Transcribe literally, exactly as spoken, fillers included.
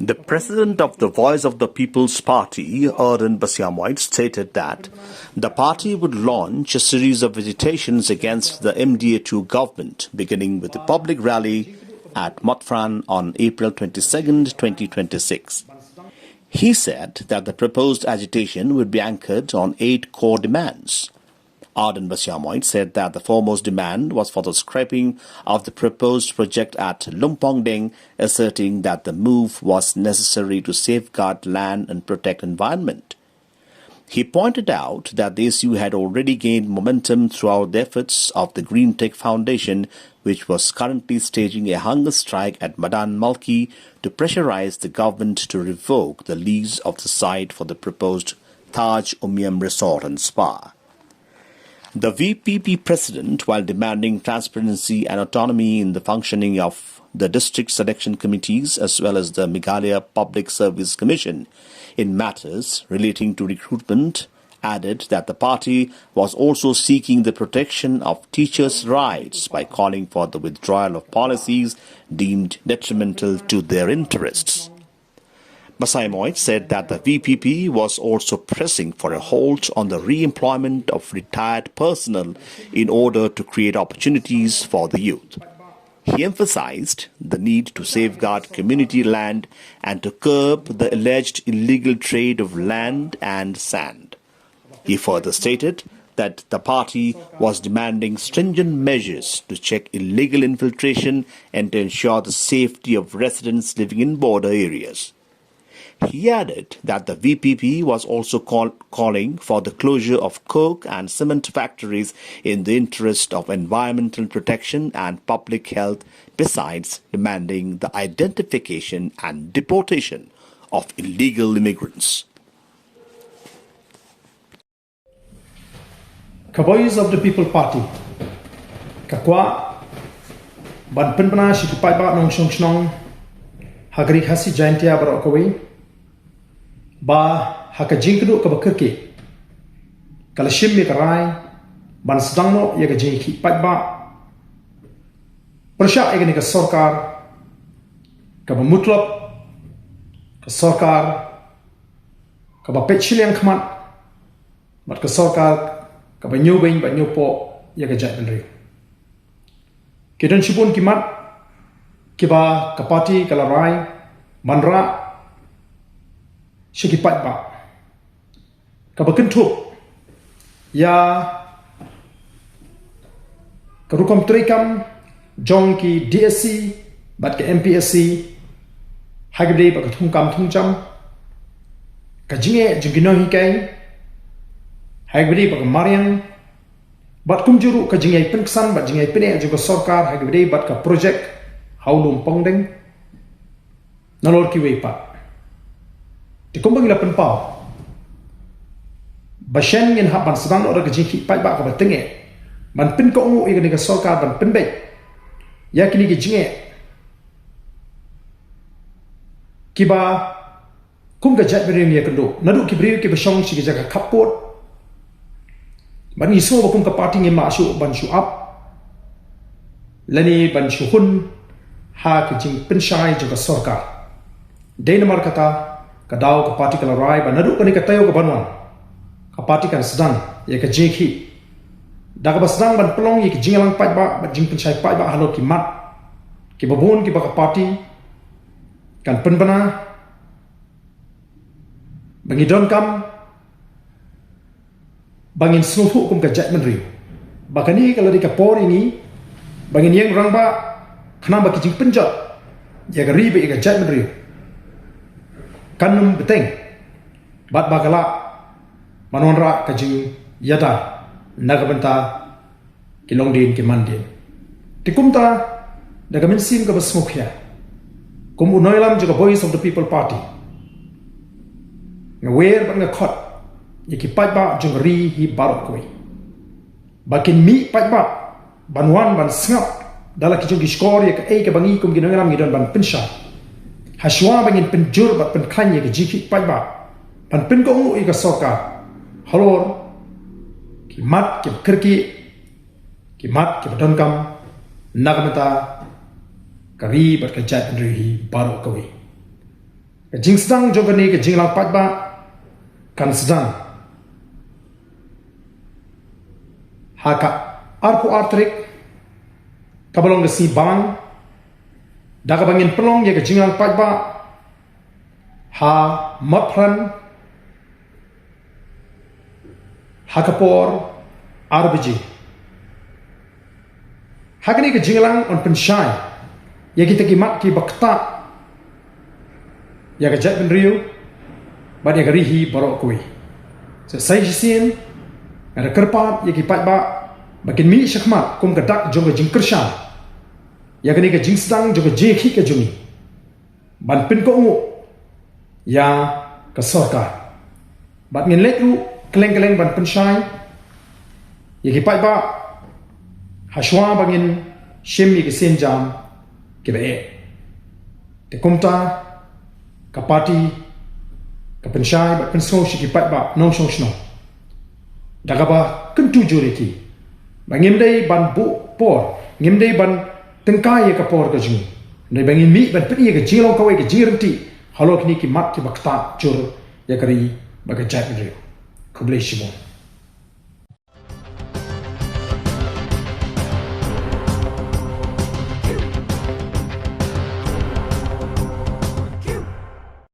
The president of the Voice of the People's Party, Ardent Basaiawmoit, stated that the party would launch a series of agitations against the M D A two government, beginning with a public rally at Motphran on April twenty-second, twenty twenty-six. He said that the proposed agitation would be anchored on eight core demands. Ardent Basaiawmoit said that the foremost demand was for the scrapping of the proposed project at Lumpongdeng, asserting that the move was necessary to safeguard land and protect environment. He pointed out that the issue had already gained momentum throughout the efforts of the Green Tech Foundation, which was currently staging a hunger strike at Madan Malki to pressurize the government to revoke the lease of the site for the proposed Taj Umiam Resort and Spa. The V P P president, while demanding transparency and autonomy in the functioning of the district selection committees as well as the Meghalaya Public Service Commission in matters relating to recruitment, added that the party was also seeking the protection of teachers' rights by calling for the withdrawal of policies deemed detrimental to their interests. Basaiawmoit said that the V P P was also pressing for a halt on the re-employment of retired personnel in order to create opportunities for the youth. He emphasized the need to safeguard community land and to curb the alleged illegal trade of land and sand. He further stated that the party was demanding stringent measures to check illegal infiltration and to ensure the safety of residents living in border areas. He added that the V P P was also call- calling for the closure of coke and cement factories in the interest of environmental protection and public health, besides demanding the identification and deportation of illegal immigrants. Ka Voice of the People Party ka kwah ban pynbna sha ki paidbah nongshong shnong ha ka ri Khasi Jaintia baroh kawei ba ha ka jingkynduh kaba kyrkieh ka la shim ïa ka rai ban sdang noh ïa ka jingïakhih paidbah pyrshah ïa kane ka sorkar kaba mutlop, ka sorkar kaba peit shiliang khmat, bad ka sorkar kaba ñiewbeiñ bad ñiewpoh ïa ka jaitbynriew. Ki don shibun ki mat kiba ka party ka la rai ban rah sha ki paidbah, kaba kynthup ïa ka rukom treikam jong ki D S C bad ka M P S C ha kaba ïadei bad ka thungkam thungjam, ka jingeh jong ki nonghikai ha kaba ïadei bad ka mariang, bad kumjuh ruh ka jingïai pynksan bad jingïai pyneh jong ka sorkar ha kaba ïadei bad ka projek ha u Lumpongdeng, nalor kiwei pat. Te kumba ngi la pynpaw, ba shen ngin hap ban sdang noh da ka jingïakhih paidbah kaba tyngeh ban pynkohnguh ïa kane ka sorkar ban pynbeit ïa kine ki jingeh kiba kum ka jaitbynriew ngi ïakynduh, naduh ki briew kiba shong sha ki jaka khappud. Bad ngi sngew ba kum ka party ngim lah shuh ban shu ap lane ban shu hun ha ki jingpynshai jong ka sorkar. Dei namar kata ka daw ka party ka la rai ba naduh kane ka taïew kaban wan, ka party kan sdang ïa ka jingïakhih da kaba sdang ban pynlong ïa ka jingïalang paidbah bad jingpynshai paidbah halor ki mat kiba bun kiba ka party kan pynbna ba ngi donkam ba ngin sngewthuh kum ka jaitbynriew ba kane ka la dei ka por ïa ngi ba ngin ïeng rangbah, khnang ba ki jingpynjot ïa ka ri bad ïa ka jaitbynriew kan ym bteng, bad ba ka lah ban wanrah ka jingïada na ka bynta ki longdien ki mandien. Te kumta, da ka mynsiem kaba sngewkhia, kum u nongïalam jong ka Voice of the People Party, nga wer bad nga khot ïa ki paidbah jong ka ri hi baroh kawei ba kin mih paidbah ban wan ban sngap da la ki jong ki shkor ïa kaei kaba ngi kum ki nongïalam ngi don ban pynshai, hashwa ba ngin pynjur bad pynkhlaiñ ïa ka jingïakhih paidbah ban pynkohnguh ïa ka sorkar halor ki mat kiba kyrkieh, ki mat kiba donkam na ka bynta ka ri bad ka jaitbynriew hi baroh kawei. Ka jingsdang jong kane ka jingïalang paidbah kan sdang ha ka arphew ar tarik, kaba long ka sngi Balang, da kaba ngin pynlong ïa ka jingïalang paidbah ha Mawphanrang ha ka por ar baje. Ha kane ka jingïalang yn pynshai ïa kita ki mat kiba ktah ïa ka jaitbynriew bad ïa ka ri hi baroh kawei. Sa sa shisien nga da kyrpad ïa ki paidbah ba kin mih shakhmat kum ka dak jong ka jingkyrshan ïa kane ka jingsdang jong ka jingïakhih ka jong ngi ban pynkohnguh ïa ka sorkar. Bad ngin leit ruh kylleng kylleng ban pynshai ïa ki paidbah ha shuwa ba ngin shim ïa ki sienjam kiba eh. Te kumta ka party ka pynshai bad pynsngew sha ki paidbah nongshong shnong da kaba kyntu jur ïa ki ba ngim dei ban buh por, ngim dei ban tyngkai ïa ka por ka jong ngi. Ngim dei ba ngin mih ban pyni ïa ka jinglong kawei ka jingryntih halor kine ki mat kiba ktah jur ïa ka ri bad ka jaitbynriew. Khublei shibun.